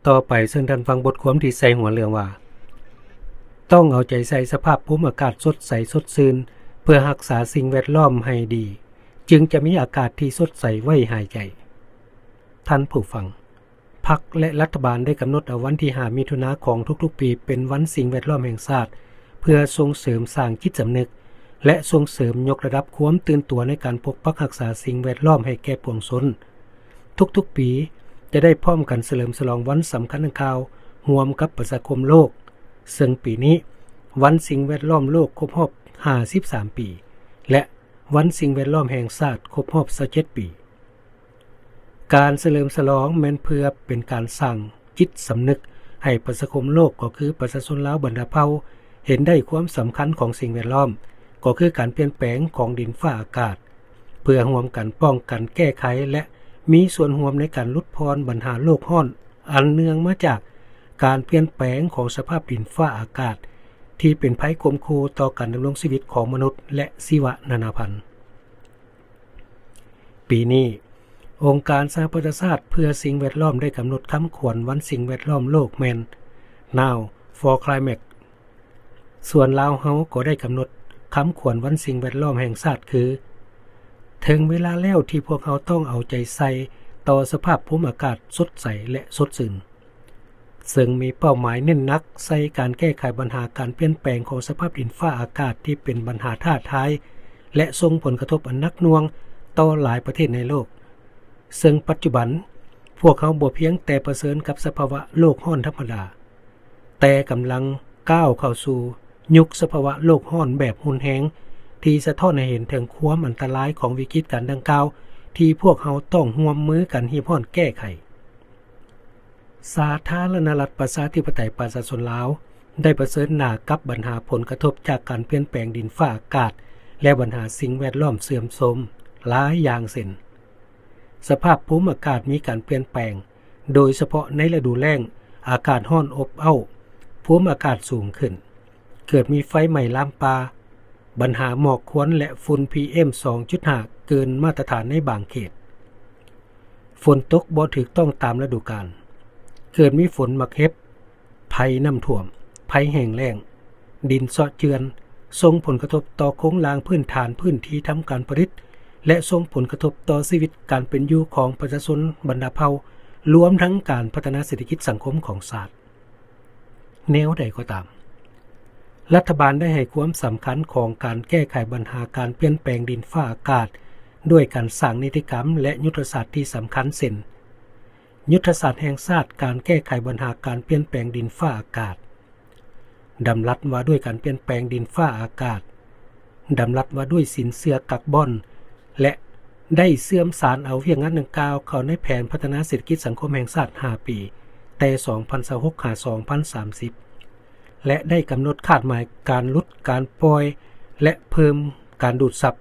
ຕໍ່ໄປເຊີນທ່ານຟັງບົດຄວາມທີ່ໃສ່ຫົວເລື່ອງວ່າ ຕ້ອງເອົາໃຈໃສ່ສະພາບພູມອາກາດສົດໃສສົດຊື່ນ ເພື່ອຮັກສາສິ່ງແວດລ້ອມໃຫ້ດີ ຈຶ່ງຈະມີອາກາດທີ່ສົດໃສໄວ້ຫາຍໃຈ. ທ່ານຜູ້ຟັງ, ພັກ ແລະ ລັດຖະບານໄດ້ກຳນົດເອົາວັນທີຫ້າ ມິຖຸນາຂອງທຸກໆປີ ເປັນວັນສິ່ງແວດລ້ອມແຫ່ງຊາດ ເພື່ອສົ່ງເສີມສ້າງຈິດສຳນຶກ ແລະ ສົ່ງເສີມຍົກລະດັບຄວາມຕື່ນຕົວໃນການປົກປັກຮັກສາສິ່ງແວດລ້ອມໃຫ້ແກ່ປວງຊົນ. ທຸກໆປີຈະໄດ້ພ້ອມກັນສະເຫຼີມສະຫຼອງວັນສຳຄັນດັ່ງກ່າວຮ່ວມກັບປະຊາຄົມໂລກ, ເຊິ່ງປີນີ້ວັນສິ່ງແວດລ້ອມໂລກຄົບຮອບຫ້າສິບສາມປີ ແລະ ວັນສິ່ງແວດລ້ອມແຫ່ງຊາດຄົບຮອບຊາວເຈັດປີ. ການສະເຫຼີມສະຫຼອງແມ່ນເພື່ອເປັນການສ້າງຈິດສຳນຶກໃຫ້ປະຊາຄົມໂລກ ກໍຄືປະຊາຊົນລາວບັນດາເຜົ່າ ເຫັນໄດ້ຄວາມສຳຄັນຂອງສິ່ງແວດລ້ອມ ກໍຄືການປ່ຽນແປງຂອງດິນຟ້າອາກາດ ເພື່ອຮ່ວມກັນປ້ອງກັນແກ້ໄຂ ແລະ ມີສ່ວນຮ່ວມໃນການຫຼຸດຜ່ອນບັນຫາໂລກຮ້ອນ ອັນເນື່ອງມາຈາກການປ່ຽນແປງຂອງສະພາບດິນຟ້າອາກາດ ທີ່ເປັນໄພຂົ່ມຂູ່ຕໍ່ການດຳລົງຊີວິດຂອງມະນຸດ ແລະ ຊີວະນານາພັນ. ປີນີ້, ອົງການສະຫະປະຊາຊາດເພື່ອສິ່ງແວດລ້ອມໄດ້ກຳນົດຄຳຂວັນວັນສິ່ງແວດລ້ອມໂລກແມ່ນ Now for Climate. ສ່ວນລາວເຮົາກໍໄດ້ກຳນົດຄຳຂວັນວັນສິ່ງແວດລ້ອມແຫ່ງຊາດຄື ເຖິງເວລາແລ້ວທີ່ພວກເຮົາຕ້ອງເອົາໃຈໃສ່ຕໍ່ສະພາບພູມອາກາດສົດໃສ ແລະ ສົດຊື່ນ. ເຊິ່ງມີເປົ້າໝາຍເນັ້ນໜັກໃສ່ການແກ້ໄຂບັນຫາການປ່ຽນແປງຂອງສະພາບດິນຟ້າອາກາດທີ່ເປັນບັນຫາທ້າທາຍ ແລະ ສົ່ງຜົນກະທົບອັນໜັກໜ່ວງຕໍ່ຫຼາຍປະເທດໃນໂລກ. ເຊິ່ງປັດຈຸບັນພວກເຮົາບໍ່ພຽງແຕ່ປະເຊີນກັບສະພາວະໂລກຮ້ອນທຳມະດາ, ແຕ່ກຳລັງກ້າວເຂົ້າສູ່ຍຸກສະພາວະໂລກຮ້ອນແບບຮຸນແຮງ ທີ່ສະທ້ອນໃຫ້ເຫັນເຖິງຄວາມອັນຕະລາຍຂອງວິກິດການດັ່ງກ່າວ ທີ່ພວກເຮົາຕ້ອງຮ່ວມມືກັນຮີບຮ້ອນແກ້ໄຂ. ສາທາລະນະລັດປະຊາທິປະໄຕປະຊາຊົນລາວ ໄດ້ປະເຊີນໜ້າກັບບັນຫາຜົນກະທົບຈາກການປ່ຽນແປງດິນຟ້າອາກາດ ແລະ ບັນຫາສິ່ງແວດລ້ອມເສື່ອມໂຊມຫຼາຍຢ່າງ ເຊັ່ນ ສະພາບພູມອາກາດມີການປ່ຽນແປງ, ໂດຍສະເພາະໃນລະດູແລ້ງ, ອາກາດຮ້ອນອົບເອົ້າ, ພູມອາກາດສູງຂຶ້ນ, ເກີດມີໄຟໄໝ້ລາມປ່າ, ບັນຫາໝອກຄວັນ ແລະ ຝຸ່ນ ພີເອັມ ສອງຈຸດຫ້າ ເກີນມາດຕະຖານໃນບາງເຂດ, ຝົນຕົກບໍ່ຖືກຕ້ອງຕາມລະດູການ, ເກີດມີຝົນໝາກເຫັບ, ໄພນ້ຳຖ້ວມ, ໄພແຫ້ງແລ້ງ, ດິນເຊາະເຈື່ອນ, ສົ່ງຜົນກະທົບຕໍ່ໂຄງລ່າງພື້ນຖານພື້ນທີ່ທຳການຜະລິດ ແລະ ສົ່ງຜົນກະທົບຕໍ່ຊີວິດການເປັນຢູ່ຂອງປະຊາຊົນບັນດາເຜົ່າ, ລວມທັງການພັດທະນາເສດຖະກິດສັງຄົມຂອງຊາດ. ແນວໃດກໍຕາມ, ລັດຖະບານໄດ້ໃຫ້ຄວາມສຳຄັນຂອງການແກ້ໄຂບັນຫາການປ່ຽນແປງດິນຟ້າອາກາດ ດ້ວຍການສ້າງນິຕິກຳ ແລະ ຍຸດທະສາດທີ່ສຳຄັນ ເຊັ່ນ ຍຸດທະສາດແຫ່ງຊາດການແກ້ໄຂບັນຫາການປ່ຽນແປງດິນຟ້າອາກາດ, ດຳລັດວ່າດ້ວຍການປ່ຽນແປງດິນຟ້າອາກາດ, ດຳລັດວ່າດ້ວຍສິນເຊື່ອກາບອນ ແລະ ໄດ້ເຊື່ອມສານເອົາວຽກງານດັ່ງກ່າວເຂົ້າໃນແຜນພັດທະນາເສດຖະກິດສັງຄົມແຫ່ງຊາດຫ້າປີ, ແຕ່ສອງພັນຊາວຫົກຫາສອງພັນສາມສິບ ແລະ ໄດ້ກຳນົດຄາດໝາຍການຫຼຸດການປ່ອຍ ແລະ ເພີ່ມການດູດຊັບ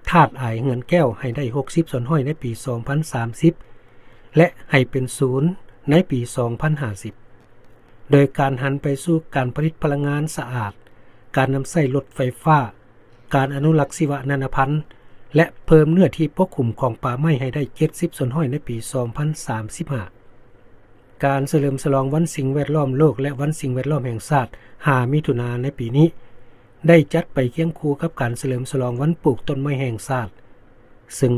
ທາດອາຍເຮືອນແກ້ວໃຫ້ໄດ້ຫົກສິບສ່ວນຮ້ອຍໃນປີສອງພັນສາມສິບ ແລະ ໃຫ້ເປັນສູນໃນປີສອງພັນຫ້າສິບ ໂດຍການຫັນໄປສູ່ການຜະລິດພະລັງງານສະອາດ, ການນຳໃຊ້ລົດໄຟຟ້າ, ການອະນຸລັກຊີວະນານາພັນ ແລະ ເພີ່ມເນື້ອທີ່ປົກຄຸມຂອງປ່າໄມ້ໃຫ້ໄດ້ເຈັດສິບສ່ວນຮ້ອຍໃນປີສອງພັນສາມສິບຫ້າ. ການສະເຫຼີມສະຫຼອງວັນສິ່ງແວດລ້ອມໂລກ ແລະ ວັນສິ່ງແວດລ້ອມແຫ່ງຊາດ ຫ້າ ມິຖຸນາໃນປີນີ້ ໄດ້ຈັດໄປຄຽງຄູ່ກັບການສະເຫຼີມສະຫຼອງວັນປູກຕົ້ນໄມ້ແຫ່ງຊາດ, ເຊິ່ງ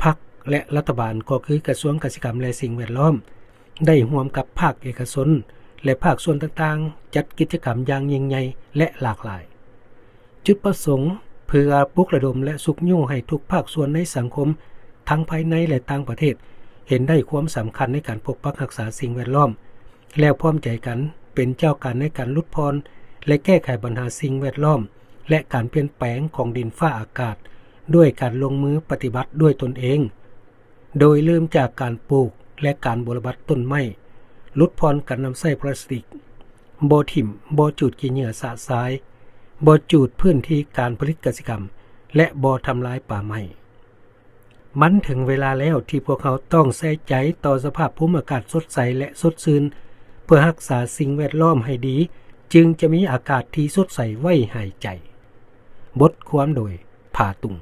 ພັກ ແລະ ລັດຖະບານ ກໍຄືກະຊວງກະສິກຳ ແລະ ສິ່ງແວດລ້ອມ ໄດ້ຮ່ວມກັບພາກເອກະຊົນ ແລະ ພາກສ່ວນຕ່າງໆ ຈັດກິດຈະກຳຢ່າງຍິ່ງໃຫຍ່ ແລະ ຫຼາກຫຼາຍ. ຈຸດປະສົງເພື່ອປຸກລະດົມ ແລະ ຊຸກຍູ້ໃຫ້ທຸກພາກສ່ວນໃນສັງຄົມ ທັງພາຍໃນ ແລະ ຕ່າງປະເທດ ເຫັນໄດ້ຄວາມສຳຄັນໃນການປົກປັກຮັກສາສິ່ງແວດລ້ອມ ແລ້ວພ້ອມໃຈກັນເປັນເຈົ້າການໃນການຫຼຸດຜ່ອນ ແລະ ແກ້ໄຂບັນຫາສິ່ງແວດລ້ອມ ແລະ ການປ່ຽນແປງຂອງດິນຟ້າອາກາດ ດ້ວຍການລົງມືປະຕິບັດດ້ວຍຕົນເອງ. ໂດຍເລີ່ມຈາກການປູກ ແລະ ການບົວລະບັດຕົ້ນໄມ້, ຫຼຸດຜ່ອນການນຳໃຊ້ພລາສຕິກ, ບໍ່ຖິ້ມ, ບໍ່ຈູດຂີ້ເຫຍື້ອຊະຊາຍ, ບໍ່ຈູດພື້ນທີ່ການຜະລິດກະສິກຳ ແລະ ບໍ່ທຳລາຍປ່າໄມ້. ມັນເຖິງເວລາແລ້ວທີ່ພວກເຮົາຕ້ອງໃສ່ໃຈຕໍ່ສະພາບພູມອາກາດສົດໃສ ແລະ ສົດຊື່ນ ເພື່ອຮັກສາສິ່ງແວດລ້ອມໃຫ້ດີ, ຈຶ່ງຈະມີອາກາດທີ່ສົດໃສໄວ້ຫາຍໃຈ. ບົດຄວາມໂດຍ ຜາຕຸງ.